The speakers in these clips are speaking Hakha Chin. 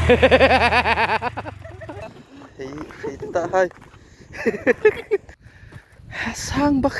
Hei hei ta hai. Sang bak.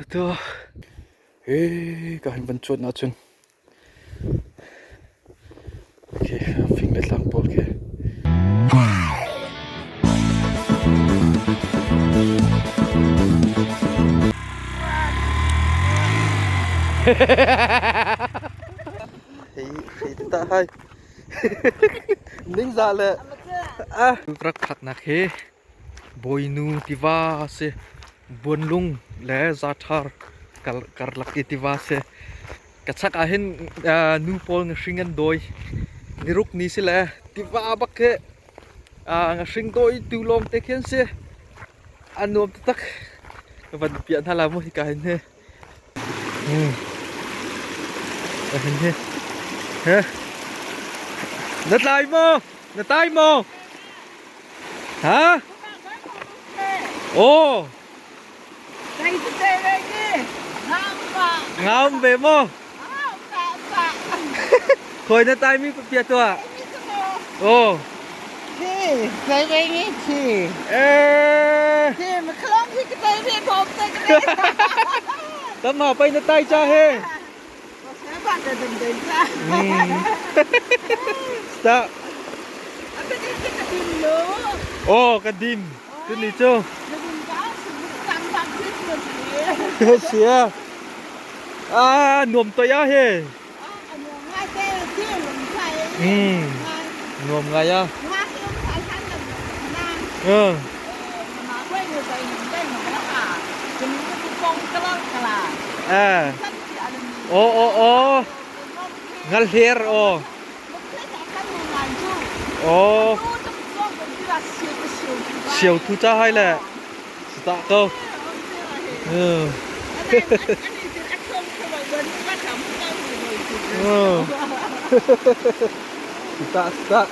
Tu he ka han van chuat na chun. Okay, fing le tlang pawl khi. Hei hei ta hai. Ningzah le ah rak phaknak hi Bawinu tiva a si. Buanlung le Zathar karlak i tiva a si. Ka chak ah hin nu pawl ngahring an dawi. Niruk ni si le tiva bak hi ngahring dawi tu lawng te khi an si. A nuam taktak. Ka van piah hna la mu hika hin hi. Ka hin hi. He. Na tlai maw? Na tai maw? Ha? Oh. Ngaum ve maw? Khoi na tai mi pia tua. Oh. Eh. Tam ha pai na tai cha he. Stop. Oh, ka dim. Tu ni cu. Sia. Ah, nuam toi ah he. Mm. Nuam ngai ah. Ừ. À. Ô ô ô. Ngal hler ô. Ô. Siêu thu cha hai le. Ta ko. Ừ. Ừ. Ta ta.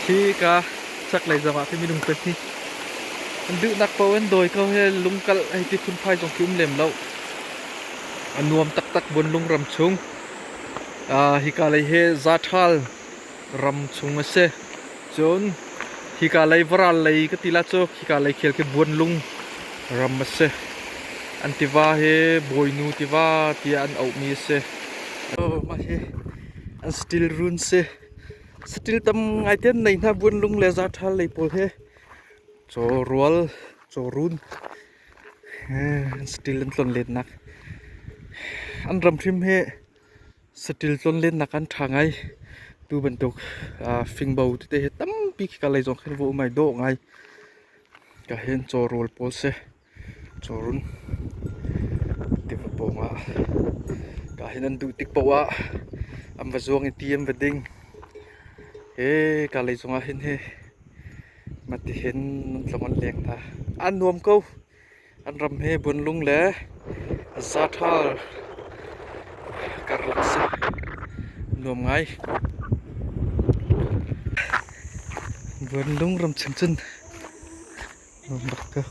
Khi ka chaklei zong ah khi minung pet hi an duhnak paoh an dawi ko he lungkalh hei ti phunphai zong khi um lem lo. A nuam taktak Buanlung ram chung. Hika lei hi Zathal ram chung a si. Cun hika lei varal lei ka ti la cu hika lei khel khi Buanlung ram a si. An tiva hi Bawinu tiva tiah an auhmi a si. Oh, mah hi an steel run si. Saṭil tam ngaite an nei hna. Buanlung le Zaṭhal lei pawl hi cawrual, cawrun saṭil an tlonlennak. An ram hrim hi saṭil tlonlennak an ṭha ngai. Tu bantuk fingbo tete hi tampi khika lei zong khin va um ai dawh ngai. Ka hin cawrual pawl si. Cawrun tiva pawngah ka hin an duh tik paoh ah an va zuang i ti an va ding. Hi ka lei zongah hin hi matihin an tlong an leng hna. An nuam ko. An ram hi Buanlung le Zathal karlak si. Nuam ngai. Buanlung ram chung cun nuam bak ko.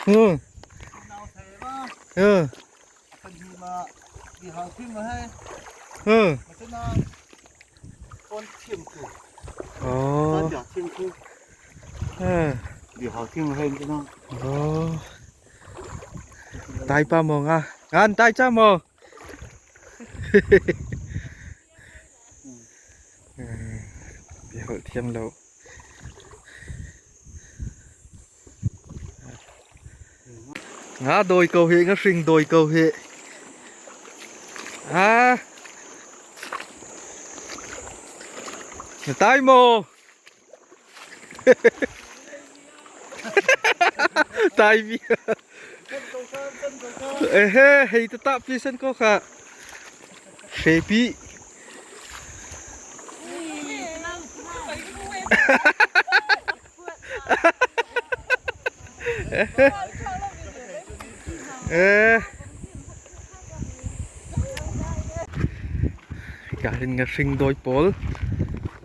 Ừ. Ừ. Ừ. Ồ. Ồ. Tai pa maw nga? Ngan tai cha maw? Bia holh thiam lo. Nga dawi ko hi, nga hring dawi ko hi. Ah. Na tai maw? Tai bi. Ehe, hei ta ta pi san ko kha. Hre pi. Eh. Hika hin ngahring dawi pawl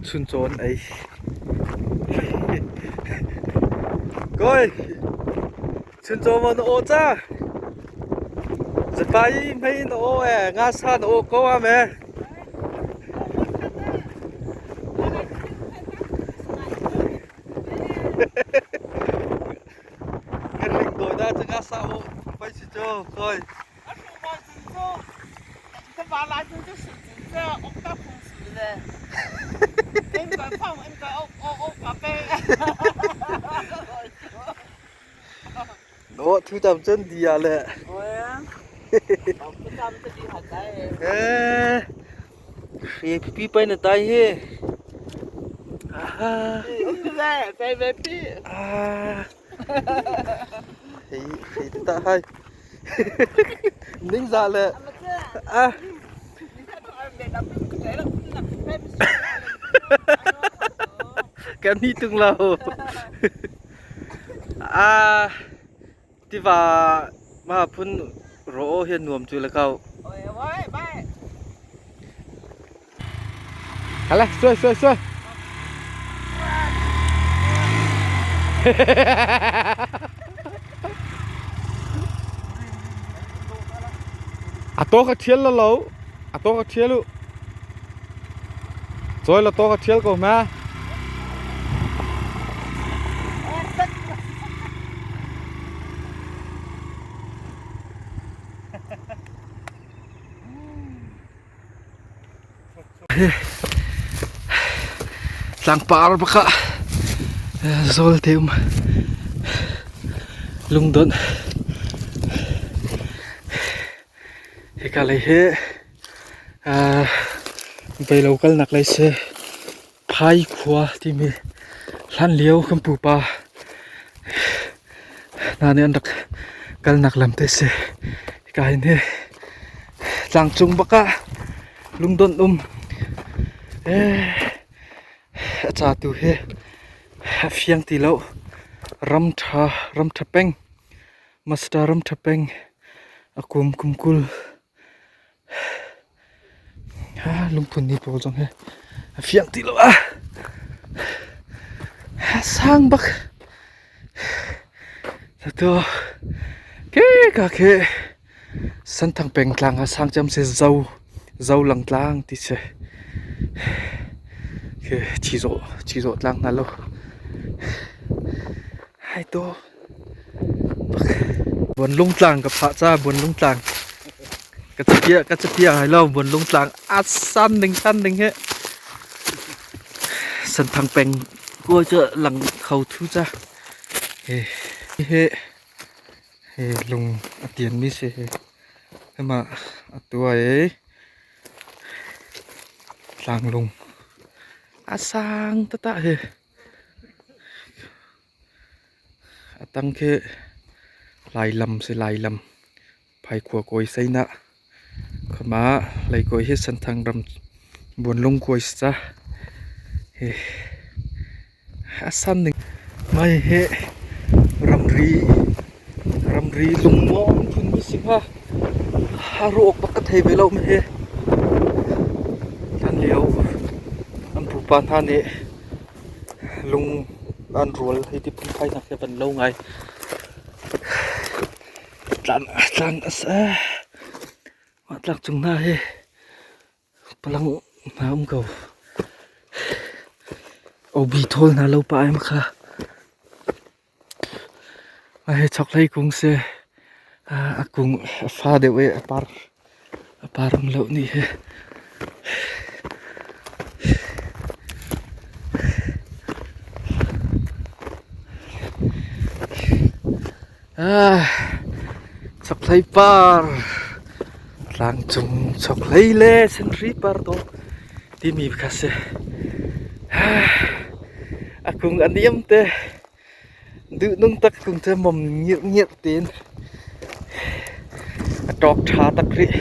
chuncaw an ei. Kawi, chuncaw maw na aw ca? Zapai hmei na aw e, nga sa na aw ko am e. Ngahring dawi dah cu nga sa aw pei si cu, kawi. Aw thu tam cun di ah le. Eh, hri pipi pai na tai hi. Ah. Ah. Hei, hei ta hai. Ningzah le ah. Kan ni tung lo. Ah, tiva ma phun ro hian nuam chu le kau. Hala, suai suai suai. A to ka ṭhial la lo. A to ka ṭhial u. Cawi la to ka ṭhial ko ma. Tlangpar bak ah zawl te um lungdonh hika lei hi beilo kalnak lei si Phai khua timi hlan lio kan pupa hna nih an rak kalnak lam te si. Hika hin hi tlangcung bak ah lungdonh um a ca tu hi a fiang ti lo. Ram ṭha ram ṭha peng Master ram ṭha peng a kum kum 20. Lungphun ni pawl zong hi a fiang ti lo ah sang bak to ke ka khi Santhang peng tlang ah sang cem si zo zo lang tlang ti si khi chizo chizo tlang hna lo hai to Buanlung tlang ka phah ca Buanlung tlang ka capia ka capia hai lo Buanlung tlang a san ding san ding he Santhang peng ko cu lang kho thu ca he he he lung a tian mi si he hema a tuai tlanglung a sang tata he. A tang khi Lailam si Lailam. Phaikhua kawi seinak. Khama leikawi hi Senthang ram Buanlung kawi si ca. Hi a san ning. Mai hi ramri ramri lungmawm phun mi si hnga. A ruak bak ka thei ve lo mi hi. Hlan lio an pupa hna nih Lung an rual hei ti phungphai hna khi van lo ngai. Tlan tlan a si. Mah tlak cung hna hi palang hna um ko. Obi thawl hna lo pa ai kha. Mah hi chokhlei kung si. A kung a fa deuh i a par a par um lo nih hi. Chokhlei par tlangcung chokhlei le senhri par dawh timi kha si. A kung a niam te. Duhnung tak tung cu mom ngirhngirh tiin a ṭawk ṭha tak rih.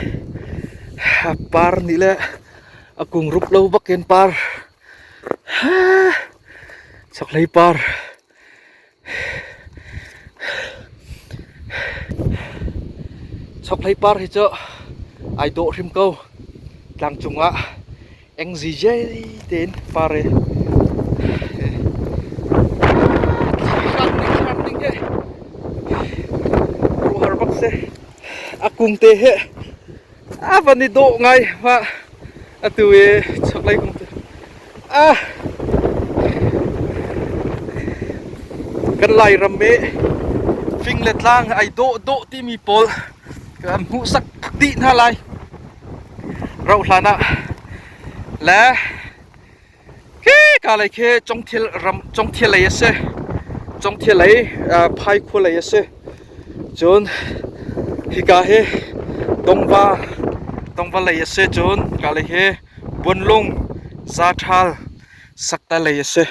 A par nih le a kung rup lo bak in par. Chokhlei par. Chokhlei par hi cu ai dawh hrim ko. Tlangcung ah. Engzijai tein par i thli ning he ruahar bak si. A kung te he a van i dawh ngai ma atu i chaklei kung te. Ah kan Lairam i fing le tlang ai dawh dawh timi pawl kan hmuhsak dih hna lai. Rauh hlan ah le khika lei khi Congthil ram Congthil lei a si. Congthil lei Phai khua lei a si. Cun hika hi Dongva Dongva lei a si. Cun hika lei hi Buanlung Zaṭhal Sakta lei a si.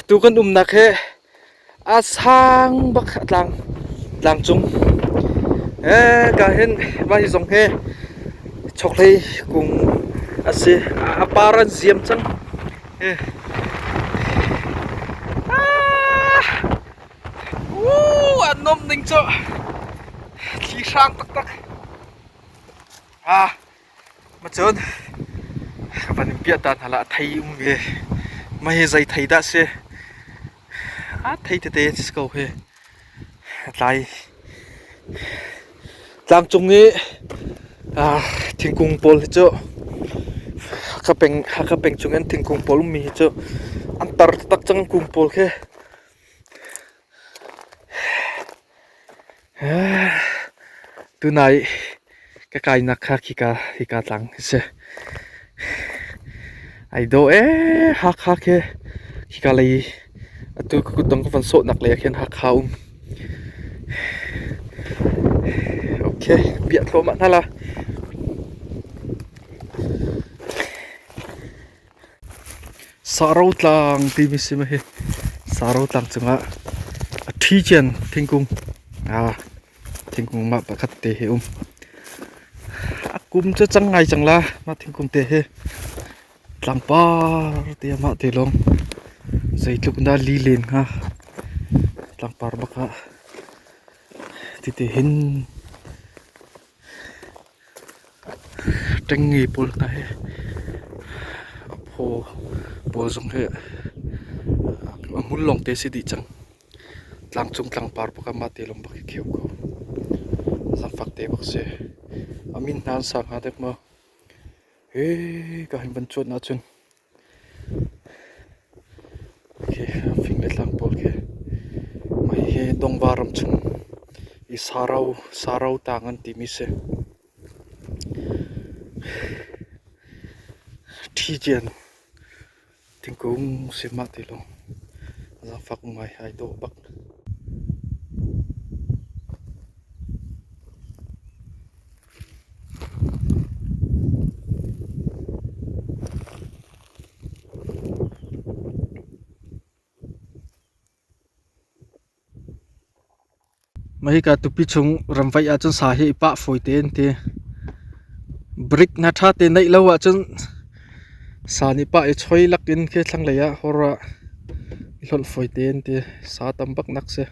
Tu kan umnak hi A sang bak a tlang tlangcung. Ka hin mah hi zong hi chokhlei kung a si. A par an ziam cang. A nom ning cu thli hrang taktak. Macun ka van in piah ta hna la a thei um ve. Mah hi zei thei dah si? A thei tete si ko hi. A tlai. Tlangcung i thingkung pawl hi cu Hakha peng Hakha peng chung in thingkung pawl ummi hi cu an tar taktak cang kung pawl khi. Tunai ka kainak kha khika hika tlang hi si. Ai dawh ee Hakha khi khika lei atu ka kutdong ka van sawhnak lei ah khin Hakha um. Okay, piah thluahmah hna la. Saro tlang timi si maw hi Saro tlang cungah a ṭhi cian thingkung thingkung mah pakhat te hi um. A kum cu cang ngai cang la mah thingkung te hi tlangpar te ah mah te lawng zeitluk in dah lilen hnga tlangpar bak ah titi hin Ṭengnge pawl hna hi a phaw pawl zong hi a hmul lawngte a si dih cang. Tlangcung tlangpar bak ah mah te lawng bak hi kheu ko. Zaangfak te bak si. A min hna an sa hnga dek maw? Hika hin van cuanh ahcun Khi fing le tlang pawl khi mah hihi Dongva ram chung i Saro tlang an timi si. Ṭhi-cian thingkung si mah ti lawng zaangfak ngai ai dawh bak. Mah hika tupi chung ramvaih ahcun sa hi i pah fawi te an ti. Brick hna ṭha te neih lo ahcun sa nih pah i choi lak in khi thlanglei ah hor ah i hlonh fawi te an ti. Sa tam bak nak si.